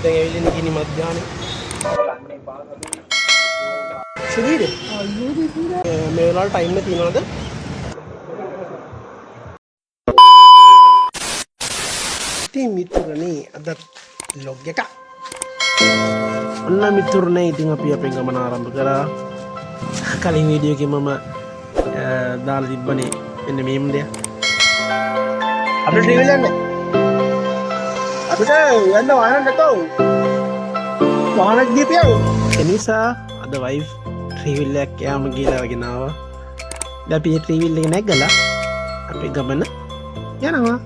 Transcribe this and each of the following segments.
දැන් ඇවිල්ලා ඉන්නේ ගිනි මධ්‍යාහනේ. සුදීද? මේ වෙලාවට ටයිම් එක තියෙනවද? ඉතින් මිතුරනේ, අද ව්ලොග් එක. ඔන්න මිතුරනේ, ඉතින් අපි අපේ ගමන ආරම්භ කරා. කලින් වීඩියෝ එකේ මම දාලා තිබ්බනේ මෙන්න මේම දෙයක්. අපිට ට්‍රිවිල් යන්න. අපිට යන්න වාහන නැතෝ. වාහනක් දීපියව. ඒ නිසා අද වයිෆ් ට්‍රිවිල් එකක් යාම කියලා අරගෙන ආවා. දැන් අපි ට්‍රිවිල් එක නැගලා අපේ ගමන යනවා.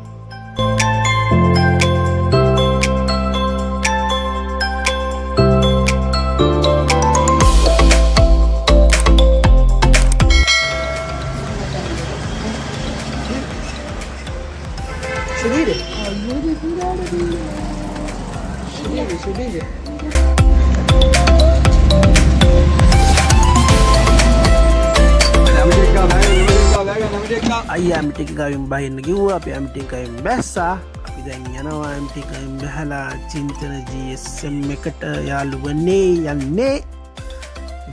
සුදීද? සුදීද සුදීද? අයියා ඇම්ටි එක ගාවින් බහින්න කිව්වා. අපි ඇම්ටි එක ගාවින් බැස්සා. අපි දැන් යනවා ඇම්ටි එක ගාවින් බැහැලා චින්තන GSM එකට. යාළුවනේ, යන්නේ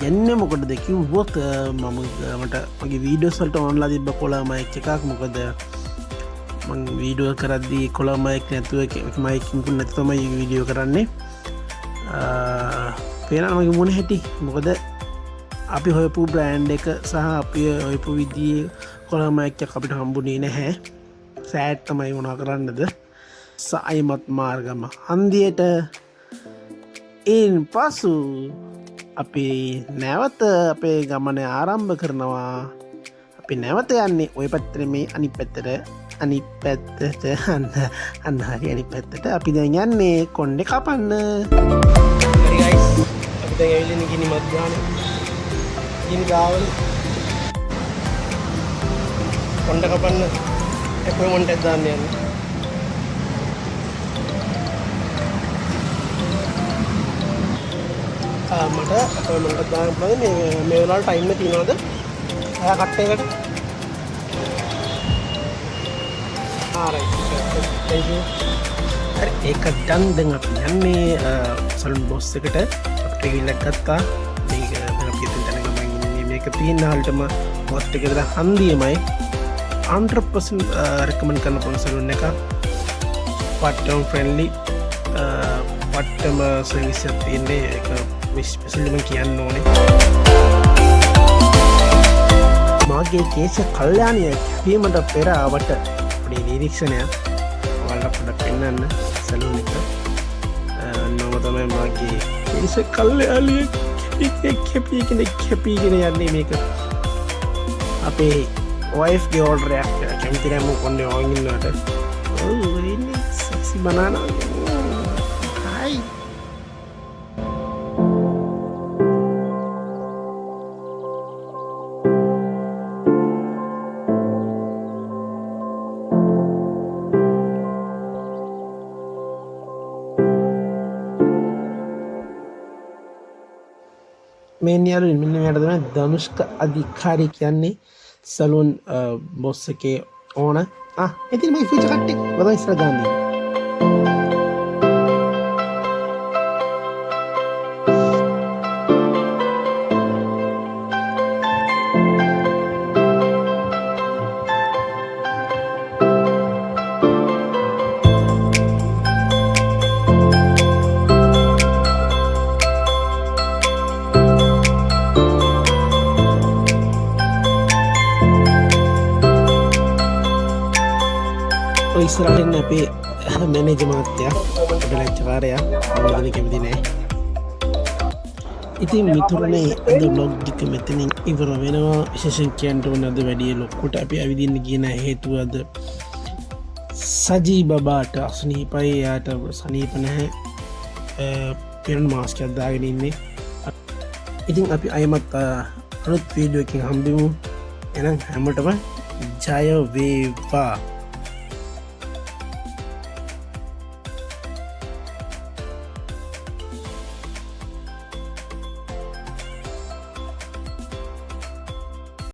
යන්නේ මොකටද කිව්වොත්, මම මට මගේ වීඩියෝස් වලට ඕන්ලා තිබ්බ කොළ මයික් එකක්. මොකද මං වීඩියෝ කරද්දී කොළ මයික් නැතුව, මයික් මුකුත් නැතුව තමයි වීඩියෝ කරන්නේ. පේනවා මගේ මුණ හැටි. මොකද අපි හොයපු බ්‍රෑන්ඩ් එක සහ අපි හොයපු විදිහේ කොළ මයික් එකක් අපිට හම්බුනේ නැහැ. සෑඩ් තමයි, මොනවා කරන්නද. සායිමත් මාර්ගම හන්දියට. ඉන් පසු අපි නැවත අපේ ගමන ආරම්භ කරනවා. අපි නැවත යන්නේ ඔය පැත්තට, මේ අනිත් පැත්තට, අනිත් පැත්තට. අන්න අන්න හරි, අනිත් පැත්තට. අපි දැන් යන්නේ කොණ්ඩේ කපන්න. හරි ගයිස්, අපි දැන් ඇවිල්ලා ඉන්නේ ගිනි මධ්‍යාහනේ, ගිනි ගාවල කොණ්ඩ කපන්න ඇපොයින්ට්මන්ට් එකක් දාන්න යන්නේ. මට ඇපොයින්ට්මන්ට් එකක් දාන්න පුළුවන්ද? මේ මේ වෙලාවට ටයිම් එක තියෙනවද? එයා කට් එකකට. ආ, රයිට්, thank you. හරි, ඒක ඩන්. දැන් අපි යන්නේ සලූන් බොස් එකට. අපිට ට්‍රීවිල් එකක් ගත්තා. මේක දැන් අපි ඉතින් තැන ගමන් ඉන්නේ. මේක තියෙන හරියටම මොත් එක විතර හන්දියමයි. 100% රෙකමන්ඩ් කරන පුළුවන් සලූන් එකක්. පට්ටම ෆ්‍රෙන්ඩ්ලි, පට්ටම සර්විස් එකක් තියෙන්නේ. ඒක ස්පෙෂලි මම කියන්න ඕනේ. මාගේ කේශ කල්යාණිය කැපීමට පෙර අවට පොඩි නිරීක්ෂණයක් ඔයාලට පොඩ්ඩක් පෙන්වන්න සලූන් එක. මම තමයි මාගේ කේශ කල්යාණිය කැපීගෙන කැපීගෙන යන්නේ. මේක අපේ වයිෆ්ගේ ඕඩර් එකක්. කැමති නෑ මම කොණ්ඩේ වහන් ඉන්නවට. ඔව්, ඉන්නේ සෙක්සි බනානා. හයි. මේ යාළුවනේ, මෙන්න මෙයාට තමයි ධනුෂ්ක අධිකාරී කියන්නේ, සලූන් බොස් එකේ ඕන. ආ, ඉතින් මගේ ෆියුචර් කට්ටිය වදා ඉස්සර ගන්න. ඔය ඉස්සරහට ඉන්නේ අපේ මැනේජර් මහත්තයා, අපේ ලැජ්ජකාරයා. මම දෙන කැමති නෑ. ඉතින් මිතුරනේ, අද ව්ලොග් එක මෙතනින් ඉවර වෙනවා. විශේෂයෙන් කියන්න ඕන, අද වැඩි ලොක්කොට අපි ඇවිදින්න කියන හේතුව අද සජී බබාට අසනීපයි. එයාට සනීප නැහැ. පෙරණ මාස්ක් එකක් දාගෙන ඉන්නේ. ඉතින් අපි අයමත් අලුත් වීඩියෝ එකකින් හම්බෙමු. එහෙනම් හැමෝටම ජය වේවා.